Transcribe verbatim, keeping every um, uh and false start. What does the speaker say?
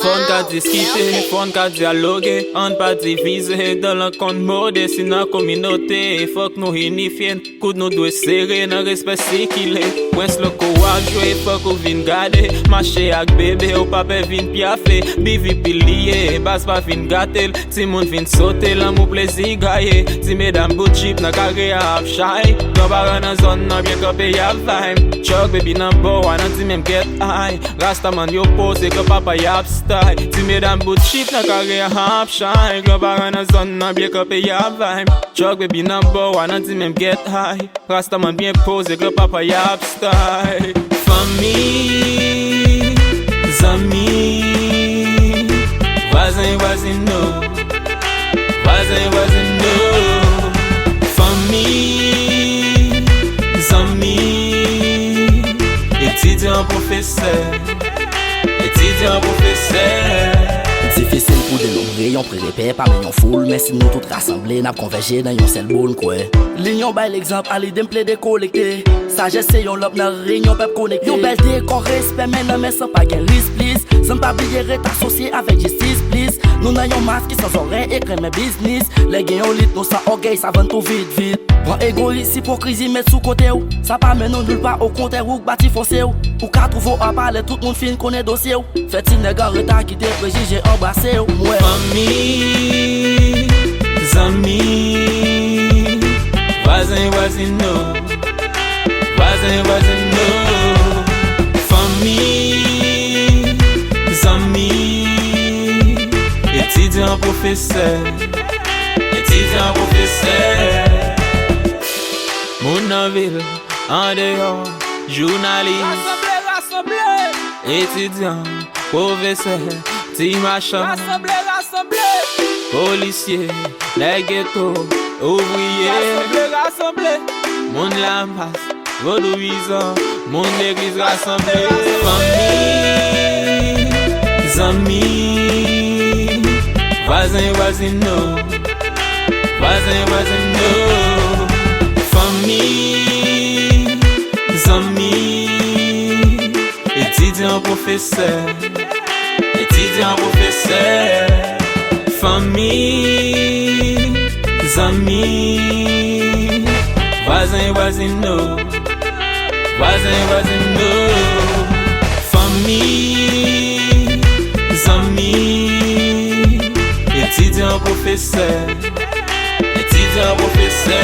Fò n ka diskite, fò n ka dyaloge, ann pa divize. Dan lankont mode, si nan kominote, fòk nou inifye n. Koud nou dwe sere, nan respè sikile. Pwens loko w ap jwe, fòk ou vin gade. Mache ak bebe, ou pa pè vin pyafe. B V P li ye, baz pa vin gate l. Timoun vin sote, lanmou plezi gaye. Ti medam bout jip nan kare a ap chay. Gran paran nan zòn nan byen kanpe y ap vibe. Chuck baby nan bò a nan di menm get high. Rastaman yo poze, gran papa y ap style. Ti medam bout jip nan kare a ap chay. Gran paran nan zòn nan byen kanpe y ap vibe. Chuck baby nan bò a nan di menm get high. Rastaman byen poze, gran papa y ap style. Fanmi, zanmi, vwazen, vwazin nou. Vwazen, vwazin nou. Fanmi, zanmi, etidyan, pwofesè. Etidyan, pwofesè. Difisil pou denonbre yon pre repè pami yon foul, men si nou tout rasanble, n ap konvèje nan yon sèl boul, n kwè. Linyon bay legzanp, a lide m plede kolekte. Sajès se yon lòb nan reyinyon pèp konekte. Yon bèl dekò respè, men nan men san pa gen lis plis. San n pa bliye ret asosye avèk jistis plis. Nou nan yon mas ki san zòrèy e k renmen biznis. Lè gen yon lit, nou san ògèy, sa vann tou vit vit. Pran egoyis, ipokrizi, met sou kote w. Sa pa mennen w nilpa, okontrè, ou k bati fonse w. Ou ka twouve w apa lè tout moun fin konnen dosye w. Fè ti nèg an reta kite prejije anbrase w. M wè fanmi, zanmi, vwazen, vwazin nou. Vwazen, vwazin nou. Fanmi, zanmi, etidyan, pwofesè. Etidyan, pwofesè. Moun nan vil, andeyò, jounalis. Rasanble, rasanble. Etidyan, pwofesè, ti machann. Rasanble, rasanble. Polisye, nèg geto, ouvriye. Rasanble, rasanble. Moun lamas, vodouyizan, moun legliz, rasanble. Fanmi, zanmi, vwazen, vwazin nou. Vwazen, vwazin nou. Fanmi, zanmi, etidyan, pwofesè. Etidyan, pwofesè. Fanmi, zanmi, vwazen, vwazin nou. Vwazen, vwazin nou. Fanmi, zanmi, etidyan, pwofesè. Etidyan, pwofesè.